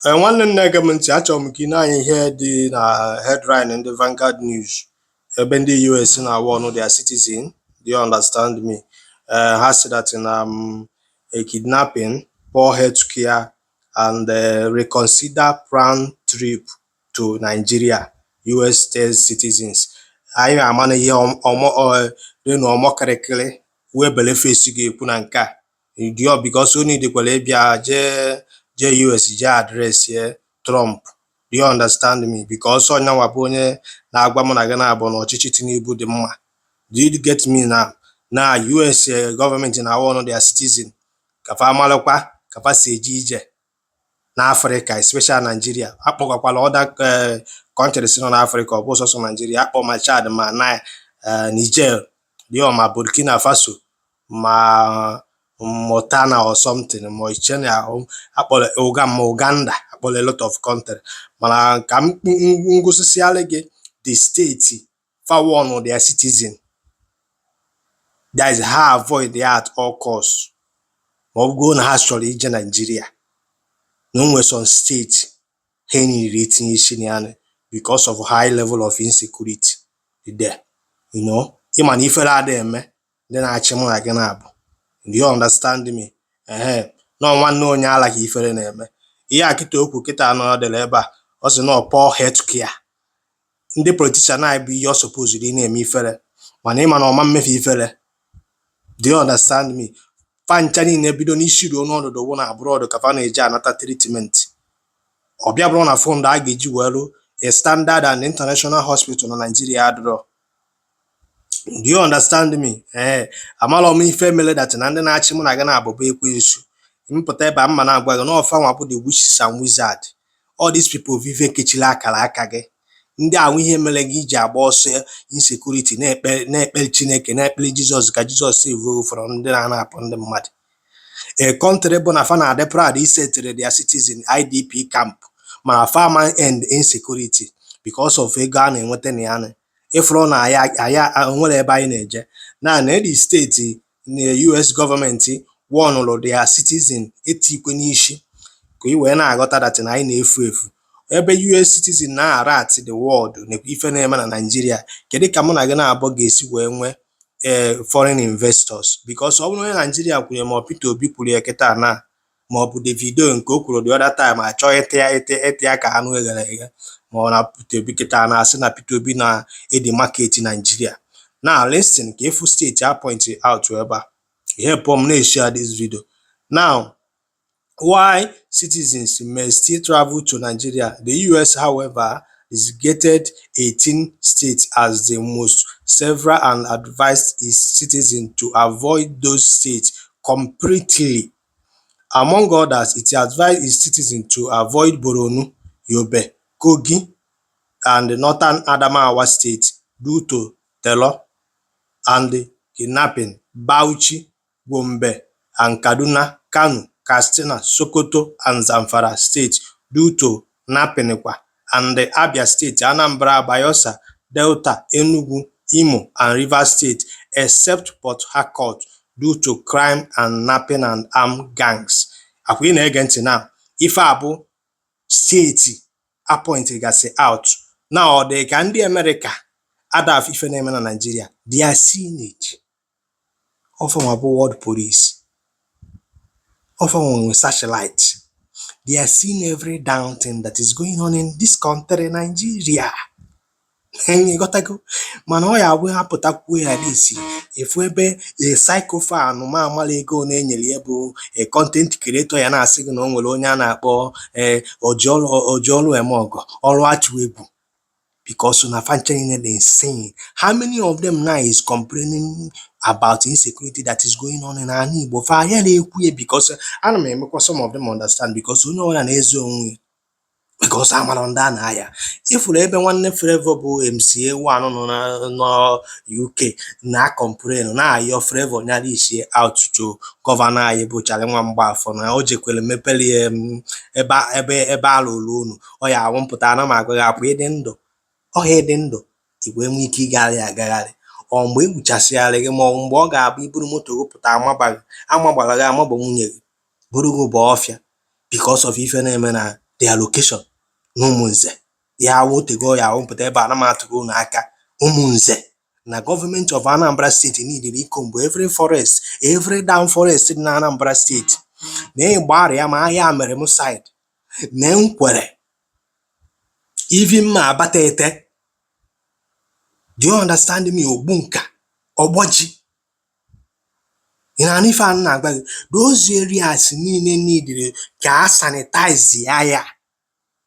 Ee, nwanne m na-ege m ntị, achọrọ m ka ị na-anya ihe dị na headline ndị Vanguard News, ebe ndị US na-warn their citizen. Do you understand me? Ha sị that na a kidnapping, poor health care and reconsider planned trip to Nigeria, US tells citizens. Anyị ama na ihe ọmọ renu ọmọkịrịkịrị wee bele face ga-ekwu na nke a dio, because onye dịkwara ịbịa jee US jee address ye Trump. Do you understand me? Because onyanwa bụ onye na-agwa mụ na gị na-abụ na ọchịchị Tinubu dị mma. Do you get me? Na US gọọmenti na-warn their citizen ka fa malụkwa ka fa si eje ije n'Afrịka, especially Nigeria. Akpọgakwala other countries nọ n'Afrịka, ọ bụ sọsọ Nigeria akpọ, ma Chad, ma na Niger dio, ma Burkina Faso, ma Mauritania or something, ma China akpọrọ Uga, ma Uganda, akpọrọ a lot of country. Mana ka m ngụsịsịalị gị the state fa warn their citizen, that is, ha avoid ya at all costs, ma ọ bụgo na ha chọrọ ije Nigeria, na o nwere some state ha enyiri itinye isi na ya because of high level of insecurity there. Ịma na ifere ada eme ndị na-achị mụ na gị na-abụ. Do you understand me? Ehe, nọ nwanne onye ala ka ifere na-eme. Ihe a kịta okwu kịta anọ dere ebe a, ọ sị nọ poor health care. Ndị politician anyị bụ ihe ọ supposed ị na-eme ifere, mana ịma na ọma mmefe ifere. Do you understand me? Fa ncha niile bido n'isi ruo n'ọdụdụ wụ na abroad ka fa na-eji anata treatment. Ọ bịa bụrụ na fund a ga-eji were a standard and international hospital na Nigeria adịrọ. Do you understand me? Ee, amarọ m ife mere that na ndị na-achị mụ na gị na-abụbụ ekwensu mpụta ebe a mma na-agwa gị na ọfa nwa bụ the witches and wizard. All these people bụ ife kechiri akara aka gị. Ndị ahụ ihe mere gị iji agba ọsọ insecurity, na-ekpe na-ekpere Chineke, na-ekpere Jizọs ka Jizọs save gị from ndị na-anapụ ndị mmadụ. A country bụ na fa na-adị proud isetịrị their citizen IDP camp, mana fa ama end insecurity because of ego a na-enweta na ya. Na ịfụrụ na ya aya onwere ebe anyị na-eje na na the state na US gọọmenti warnụrụ their citizen etikwe n'isi ka ị wee na-aghọta that na anyị na-efu efu. Ebe US citizen na-arat the world nekwa ife na-eme na Nigeria, kedu ka mụ na gị na-abụ ga-esi wee nwee ee foreign investors? Because ọ bụrụ onye Nigeria kwuru, ma ọ Peter Obi kwuru ya kịta na, ma ọ bụ Davido nke o kwuru the other time, achọ ịtị ya ịtị ya ka anụ eghere eghe, ma ọ na Peter Obi kịta na-asị na Peter Obi na-edi market Nigeria. Now listen, ka ịfụ state a point out ebe a. Help m na-share this video. Now, why citizens may still travel to Nigeria. The US, however, designated 18 states as the most severe and advised its citizens to avoid those states completely. Among others, it advised its citizens to avoid Borno, Yobe, Kogi, and Northern Adamawa State due to terror and kidnapping, Bauchi, Gombe, and Kaduna, Kano, Katsina, Sokoto, and Zamfara states due to kidnapping kwa, and Abia State, Anambra, Bayelsa, Delta, Enugu, Imo, and Rivers State, except Port Harcourt, due to crime and kidnapping and armed gangs. Akwa ị na-ege ntị na ife a bụ state appoint gasị out na ọ dị ka ndị Amerịka adaf ife na-eme na Nigeria. They are seeing it. Ọfanwa bụ world police. Ọfanwa nwe satellite. They are seeing every down thing that is going on in this country, Nigeria. Ịghọtago? Mana ọ ya abụ ha pụtakwuo ya this efu ebe a sycophant ma amala ego na-enyere ya bụ a content creator ya na-asị gị na o nwere onye a na-akpọ ee ojiọrụ eme ọgọ ọrụ atụ egwu, because na fa ncha niile dị insane. How many of them now is complaining about insecurity that is going on in ala Igbo? Fa ya na-ekwu ya because ana m emekwa some of them understand, because onye ọbụla na-ezo onwe ya, because amara ndị a na-aya. Ifuru ebe nwanne Flavour bụ MCA 1 nọ na nọ UK na complain na-ayọ Flavour nyara isi out to governor anyị bụ Charlie nwa Mgbafọ na o jekwere mepere ya ebe a lụrụ unu. Ọ ya awụ mpụta ana m agwa gị apụ ịdị ndụ ọha ịdị ndụ i wee nwee ike ịgagharị agagharị, ọ mgbe e gbuchasịgharị gị, ma ọ bụ mgbe ọ ga-abụ iburu moto gị pụta amagbara gị, amagba nwunye gị buru gị bụ ọfịa because of ife na-eme na Their location na Ụmụnze ya awụtego ya awụpụta ebe a na m atụrụ unu aka. Ụmụnze na gọọmenti of Anambra State needed icomb every forest, every down forest dị na Anambra State, na ịgbara ya ma ahịa mere m side na Nkwere, even ma Abatete. Do you understand me? Ogbunka, Ọgbọji, ị na-anụ ife a m na-agwa gị? Those areas niile needed ka a sanitize ya. Ya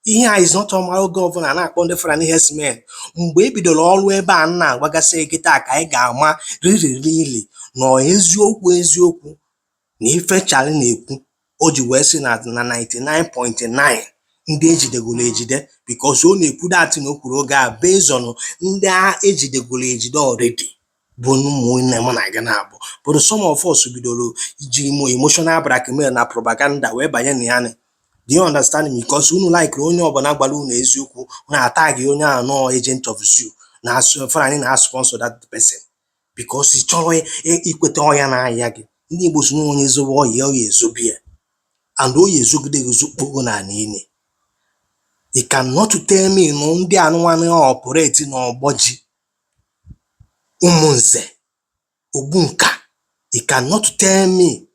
ihe a is not ọma. Oge ọbụla na-akpọ ndị Fulani herdsmen, mgbe e bidoro ọrụ ebe a m na-agwagasị gị kịta, ka anyị ga-ama riri rili na ọ eziokwu eziokwu na ife Charlie na-ekwu o ji wee sị na 99.9 ndị ejidegoro ejide, because ọ na-ekwu that na o kwuru oge a based on ndị a ejidegoro ejide already bụ ụmụnne mụ na gị na-abụ. But some of us bidoro iji emotional blackmail na propaganda wee banye na ya ni. Do you understand me? Because unu like onye ọbụla gwara unu eziokwu, unu atag onye ahụ nọọ agent of zoo na Fulani na sponsor that person, because ị chọrọ ikweta ọya na-aya gị. Ndị Igbo si na onye zobe ọya, ọya ezobi ya, and oyi ezogide gị zokpogo n'ala ili. You cannot tell me na ndị anụmanụ operate n'Ọgbọji, Ụmụnze, Ogbunka, you cannot tell me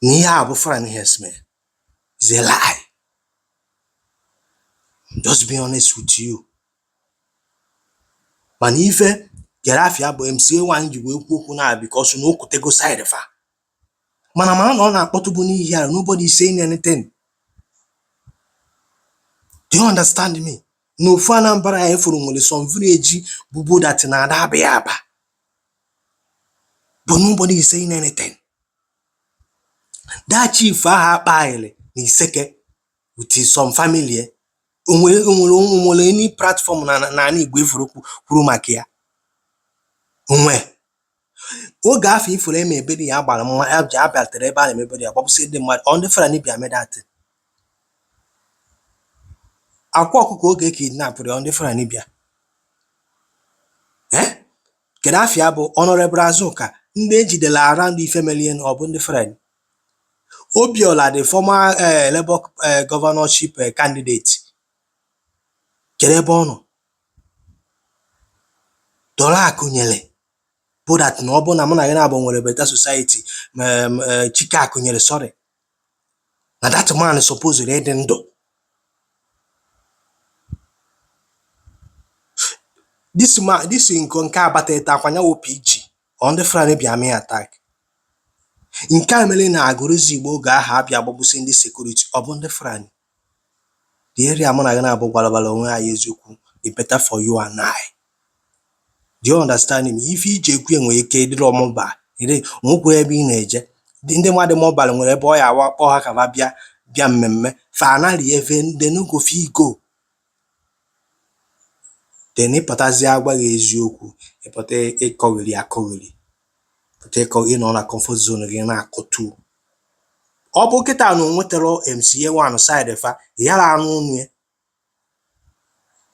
na ihe a bụ Fulani herdsmen. Is a lie. Just be honest with you. Mana ife Gaddafi bụ MCA1 ji wee kwuo okwu na because na o kwutego side fa, mana na ọ na-akpọtụbu n'ihi ya, nobody is saying anything. Do you understand me? Na ofu Anambra ya efuru nwere some village bụbu that na ada abịa aba, but nobody is saying anything. That chief ahụ akpaghịrị na Iseke with some family, onwere any platform na n'ala Igbo ifuru kwuru maka ya? Onwe oge afọ ifuru eme ebere ya gbara mma ya ji abịatere ebe a na-emebere ya gbapụsị ndị mmadụ, ọ ndị Fulani bịa mee that thing. Akwa ọkụkọ oge kidnapụrụ ya, ọ ndị Fulani bịa. Kedu afịa bụ Honorable Azuka, ndị ejidere around ife merie, ọ bụ ndị Fulani? Obiola, the former Labour governorship candidate, kedu ebe ọ nọ? Dora Akunyili bụ that na ọ bụ na mụ na gị na-abụ nwere better society, Chike Akunyili, sorry, na that man supposed ịdị ndụ. This man, this nke Abatete akwanyawo PG, ọ ndị Fulani bịa mee attack. Nke a mere na Agụrụzi Igbo oge ahụ abịa gbagbusi ndị security, ọ bụ ndị Fulani? The area mụ na gị na-abụ gwalabara onwe anyị eziokwu, the better for you and I. Do you understand me? Ife iji ekwu ya nwere ike ịdịrọ mobile, nwekwa ebe ị na-eje. Ndị mmadụ mobile nwere ebe ọ ya awa kpọọ ha ka ha bịa mmemme fa anarị eve, they no go fit go. Then ịpụtazie agwa gị eziokwu, ịpụta ịkọgheri akọgheri, pụta ịkọ ịnọ na comfort zone gị na-akọtu. Ọ bụ kịta na o nwetara MCA1 side fa yara anụ ọnụ ya.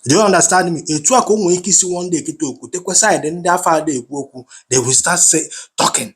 Do you understand me? Etu a ka o nwere ike isi one day kịta okwutekwa side ndị afọ ada ekwu okwu, they will start talking.